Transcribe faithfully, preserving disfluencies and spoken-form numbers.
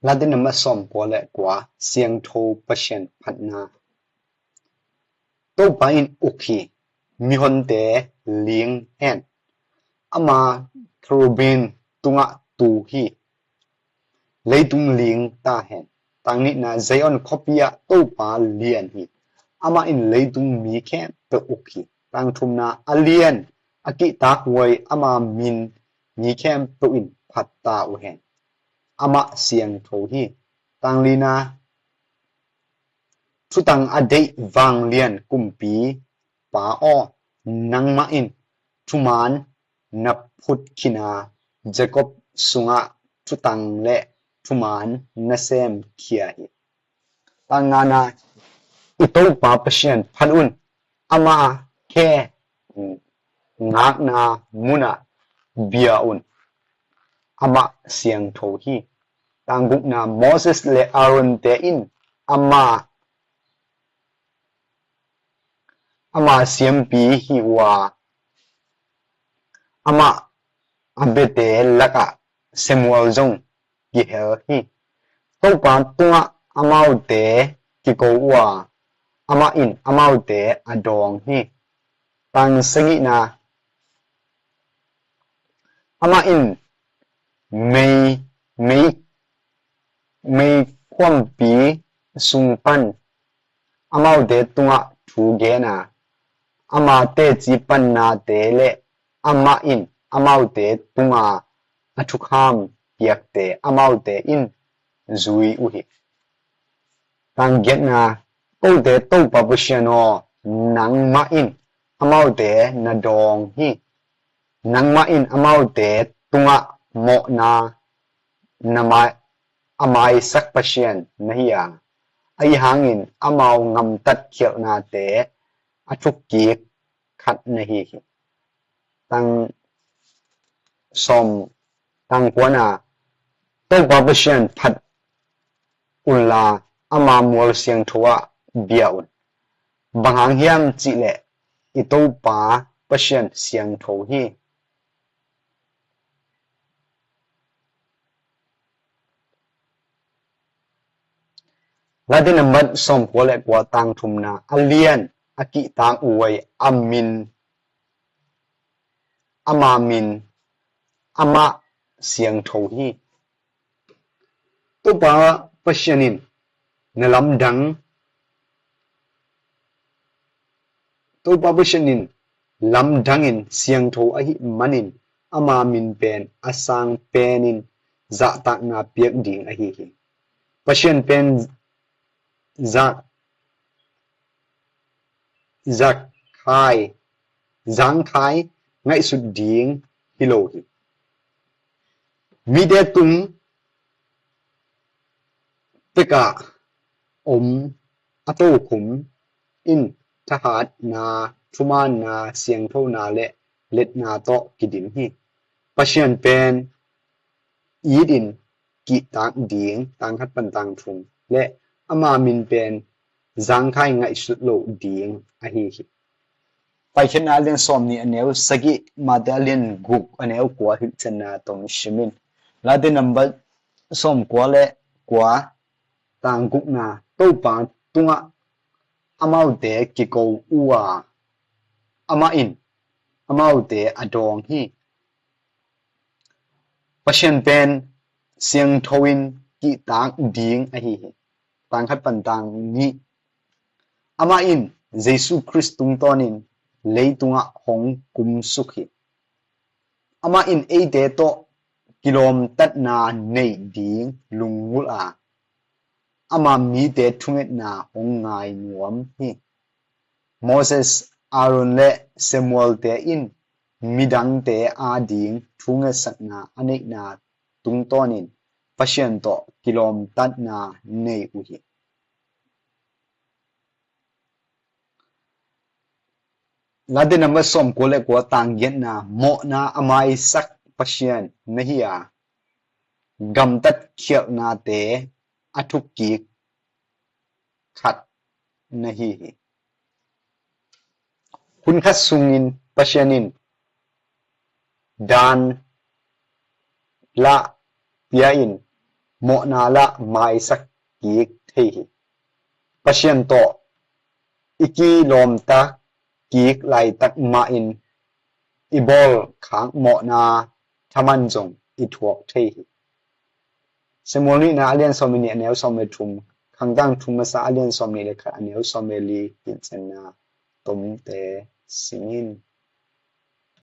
Late nambat sawmkua le kua, Siangtho Pasian phatna. Topa in uk hi, mihonte ling hen. Ama kerubim tungah tu hi, leitung ling ta hen. Tang nihna, Zion khuapi ah Topa lian hi, amah in leitung mi khempeuh uk hi. Tang thumna, a lian, a kihtak huai ama min mi khempeuh in phat ta uh hen. Amah siangtho hi. Tang lina, thutang a deih vanglian kumpipa aw, nangmah in thuman na phut khin a, Jacob sungah thutang le thuman na sem khia hi. Tang ngana, i Topa Pasian phat un, ama khe ngakna munah bia un, amah siangtho hi. Tang gukna, Moses le Aaron te in ama, ama siampi hi uh a, amah a biate lakah Samuel zong kihel hi. Topa tungah amaute kiko uh a, amah in amaute a dawng hi. Tang sagihna, amah in mei, mei, meikhuampi sung pan amaute tungah thu gen a, ama teci pannate le amah in amaute tunga a thukham piakte amaute in zui uh hi. Tang giatna, kote Topa Pasian aw, nangmah in amaute na dawng hi. Nangmah in amaute tungah mawhna na mai, a maisak Pasian na hi a, ahi hangin amau gamtat khialhnate a thukkik khat na hi hi. Tang sawm, tang kuana, Topa Pasian phat unla ama mual siangtho ah bia un. Bang hang hiam cihleh i Topa Pasian siangtho hi. Late nambat sawmkua le kua, tang thumna, a lian, a kihtak huai, a min, ama min, amah siangtho hi. Topa Pasian in na lamdang, Topa Pasian in lamdangin siangtho ahih manin ama min pen a sang penin zahtakna piak ding ahi hi. Pasian pen zak, zakkhai, zangkhai ngaihsut ding hi lo hi. Mite tung pekah om a tokhum in thahatna, thumaanna, siangthona le letna tawh kidim hi. Pasian pen it in kihtak ding, tang khat pan tang thum, le ama min pen zangkhai ngaihsut loh ding ahi hi. Paikhiatna a lian sawm nih a neu sagih, Mate a lian guk a neu kua hilhchanna tawh simin. Late nambat sawmkua le kua, tang gukna, Topa tungah amaute kiko uh a, amah in amaute a dawng hi. Pasian pen siangtho in kihtak ding ahi hi. Tang khat pan tang nih, amah in Jesu Khrist tungtawnin leitungah hong kumsuk hi. Amah in eite tawh kilawmtatna neih ding lunggulh a, ama mite thungetna hong ngai nuam hi. Moses, Aaron le Samuel te in midangte ading thungetsakna a neihna tungtawnin Pasian tawh kilawmtatna nei uh hi. Late nambat sawmkua le kua, tang giatna, mawhna a maisak Pasian na hi a, gamtat khialhnate a thukkik khat na hi hi. Hun khat sungin Pasian in dan lah pia in mawhna lah maisak kik thei hi. Pasian tawh i kilawmta kik laitak mahin i bawl khak mawhna thaman zong i thuak thei hi. Samuel nihna a lian sawm le nih a neu sawm le thum, Khangtang thu masa a lian sawm nih le khat a neu sawm le li, hilhcianna tomte sim in.